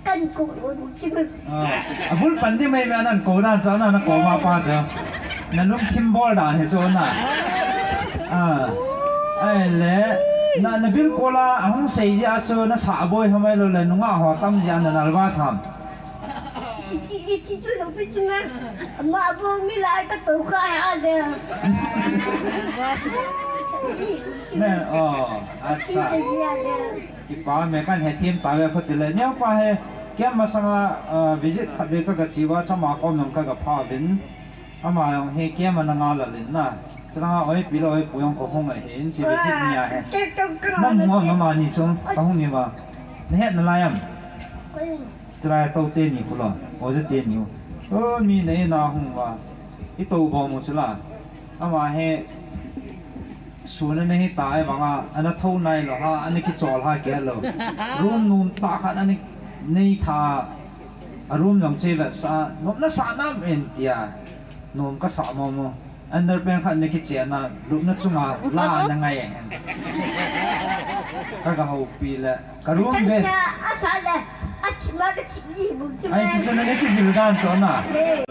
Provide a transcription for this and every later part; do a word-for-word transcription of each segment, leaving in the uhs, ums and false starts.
Kan ko lo du chi ma. Ah, abul pan di mai mai nan ko dan chu na, na ko ma pa chu. Na lungthim bol dan hi chu na. Ah. Ahile, na, na bilkol a, ahung sei jeh a chu na sa boi hamai lou le, nungah ho tam jeh a na nervous ham. Iti, iti chu lo pi chi ma. Ama bo mi lai ka to kha ha de. Ne, oh, acha. Iti le ya de. Kipa me kan he thim ta ve pha ti le. Neo pa he, kem masanga, ah, visit khat ve ka ga chi uva, chama kom nong ka ga pha vin. Ama jong hi kem a na nga la lin na. Chulanga oi pi le oi pu jong ko hung a hin chi visit ni a he. Ke to kra. Mong mo mama ni chung ka hung ni ma. Na het na lai am. Chulai to te ni khu lo. O je te ni u. O mi nei na hung ma. I to bo mo chula. Ama he. Sun ana hi ta ai vanga, ana tho nai lou ha, ana kichol ha kei lou. Room nom tah khat ana nei tha, a room jong che vetsah, nom na sa nam en tia, nom ka sa mo mo. Underpant khat ana kichen a, lupna chunga la ana ngai en. Ka ga houpi le. Ka room ve. Acha, acha le. Achi ma ka chi ji bu chi. Ai, ma. Chi chu na le kijil dan chu na. Hey.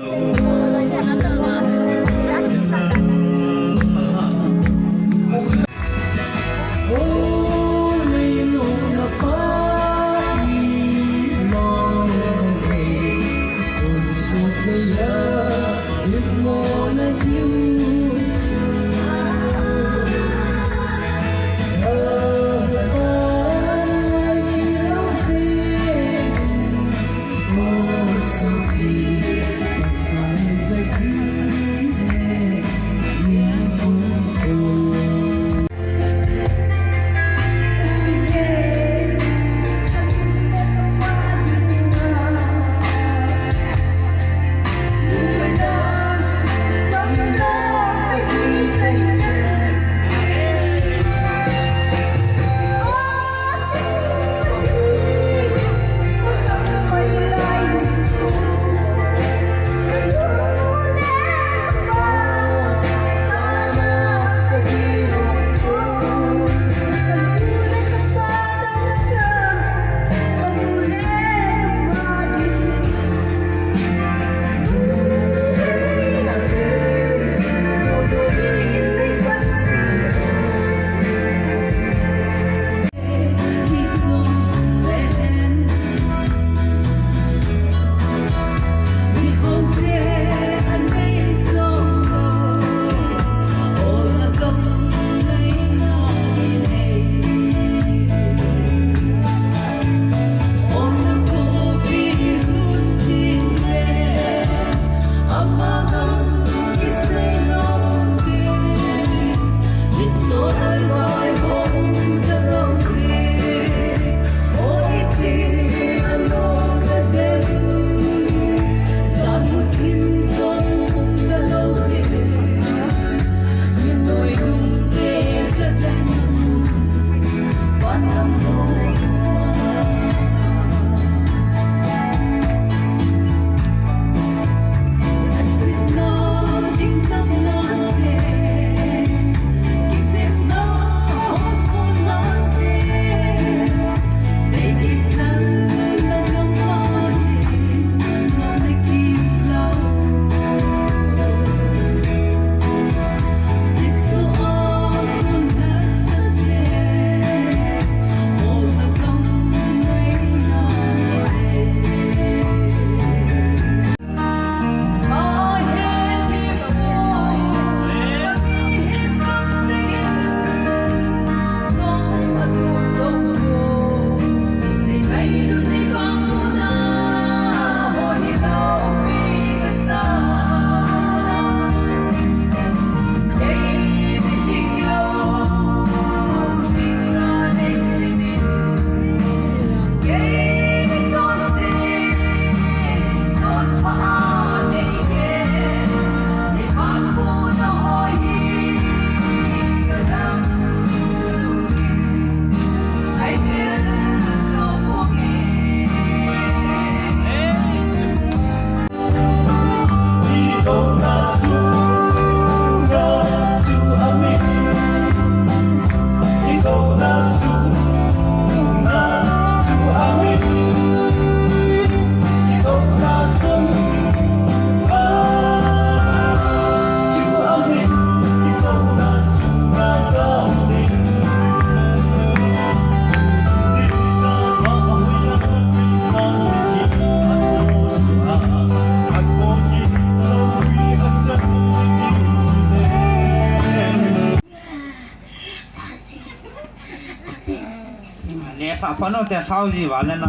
Apha no te sao ji va le na.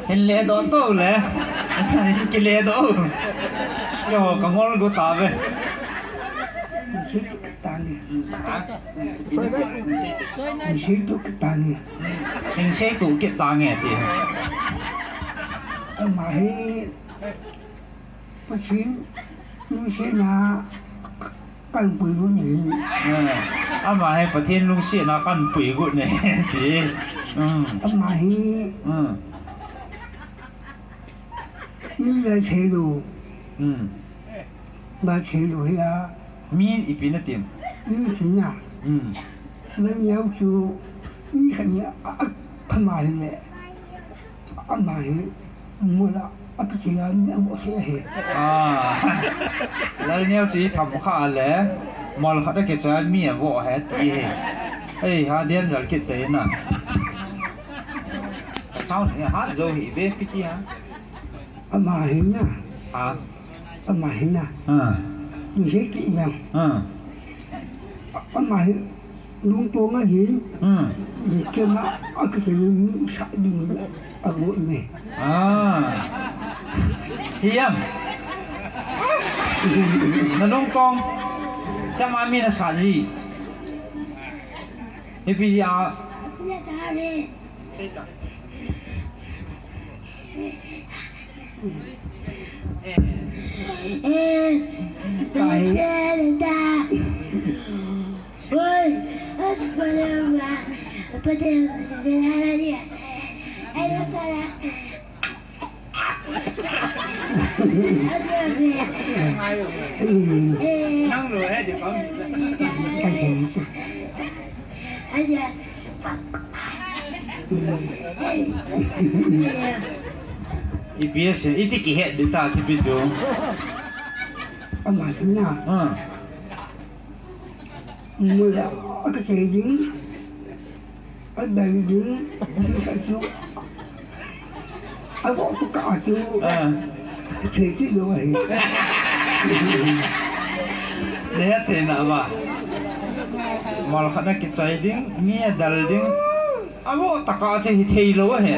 Hin le do to le. Sa hin ki le do. Yo, ka ngol go ta ve. Tani. Hin sei to ki tani. Hin sei to ki tani ti. Ama hi Pathen lungsetna kahin pui got ahi. Eh, ama hi Pathen lungsetna kahin pui got ahi ti. Hmm. Ama hi, hmm, mi la thei lou. Hmm. Ba thei lou hi a. Mi ipi na tim? Mi thei na. Hmm. Lalneo chu mi khat ni a, a, ama hi le. Ama hi, mol a, a kichai a mi avoh se ahi. Ah. Lalneo chu i tham kha le, mol khat a kichai a mi avoh ahi ti hi. Ei, ha dian jal kit te na. Sound hi ha jo hi ve piti ha. Ama hi na. Ha. Ama hi na. Ha. Ni he ki na. Ha. Ama hi lungtong ahi. Hmm. Ni kema a kichai mi sa ding a got ne. Ah. Hiam. Na lungtong. Chama mi na sa ji. Ipi ji a. Ipi ase, iti kihet ding ta si pi chu. Ama chu na. Ah. Mol a, a kichai ding, a dal ding, a chu, a vo chu ka chu, ah, thei ti lou ahi. Le te na ba. Mol khat a kichai ding, mi a dal ding. Amo taka che hi thei lou ahi.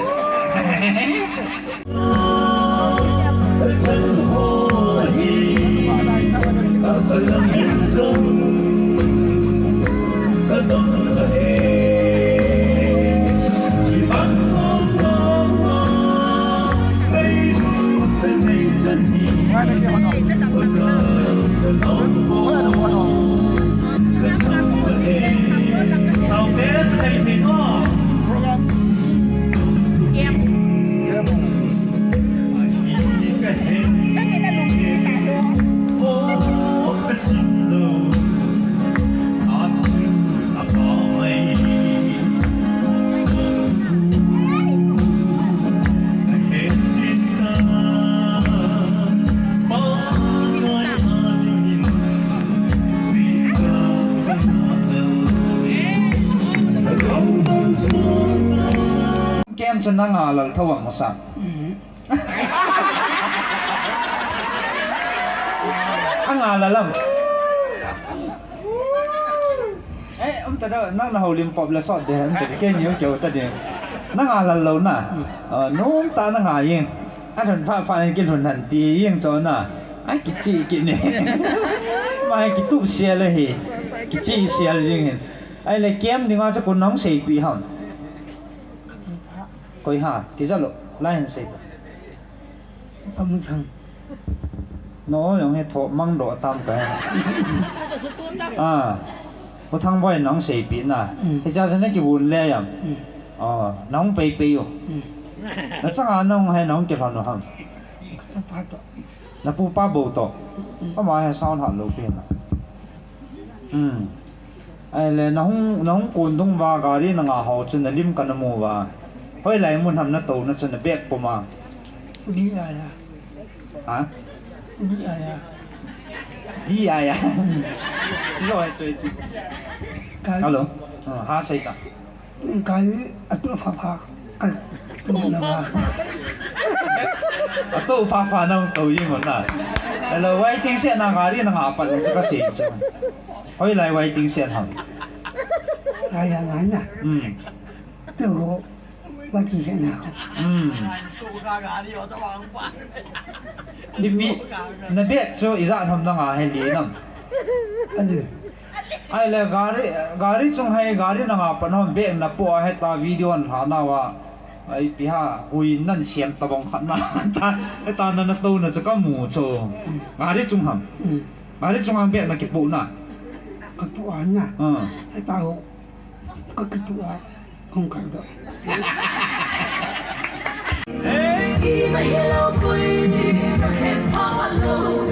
Kem chu nanga lal tho ang masa. Anga lal am. Eh, um ta da, nang na houlim pop la sot de, um ta de, ken yo kyo ta de. Nanga lal lou na. Ah, nom ta nanga yin. A thun pha pha yin kin thun han ti yin cho na. Ai kichi ki ne. Mai ki tu sia le hi. Kichi sia le jing hin. Ai le kem ding a cha kun nong sei pi ham. Koi ha, kija lou, lai hin sei ta. Ka mu thang. No, jong hi tho mang do tam ka. Ah. Ko thang boi nong sei pi na. Mm. Hi cha cha na ki bun le yam. Mm. Oh, nong pei pei yo. Mm. Na chang a nong hai nong ki lhon no ham. Ka pa to. Na pu pa bou to. Mm. Ama hi sound hat lou pi na. Hmm. Ai le, na hung, na hung kun dung va gari na nga ho chu na lim ka na mu va. Hoilai mun ham na to na chu na bek puma. Di aya. Ha? Di aya. Di aya. Lo ai choi ti. Ka- Hello. Ah, ha sei ta. Gari atu pha pha ka tu na ba. Atu pha pha na to yi mo na. Hello, waiting shed na gari na nga pa ka sei chu. Hoilai waiting shed ham. Ai ya ngai na. Hmm. Tu ho. Baki hena. Hmm. Nipi, na bag chu ijat ham nanga heli nam. Ani. Ahile gari, gari chung hai, gari nanga pat ham bag na po a heta video an lha nauva. Ai pi ha, hui nan siam tabang khat na. Ta, ta na na to na chu kamu chu. Gari chung ham. Hmm. Gari chung ham bag na kipo na. Kapo a na. Hmm. Heta ho. Ka kitu a, hung kal doh. Hey, ki ma hello koi, ma het pa lo.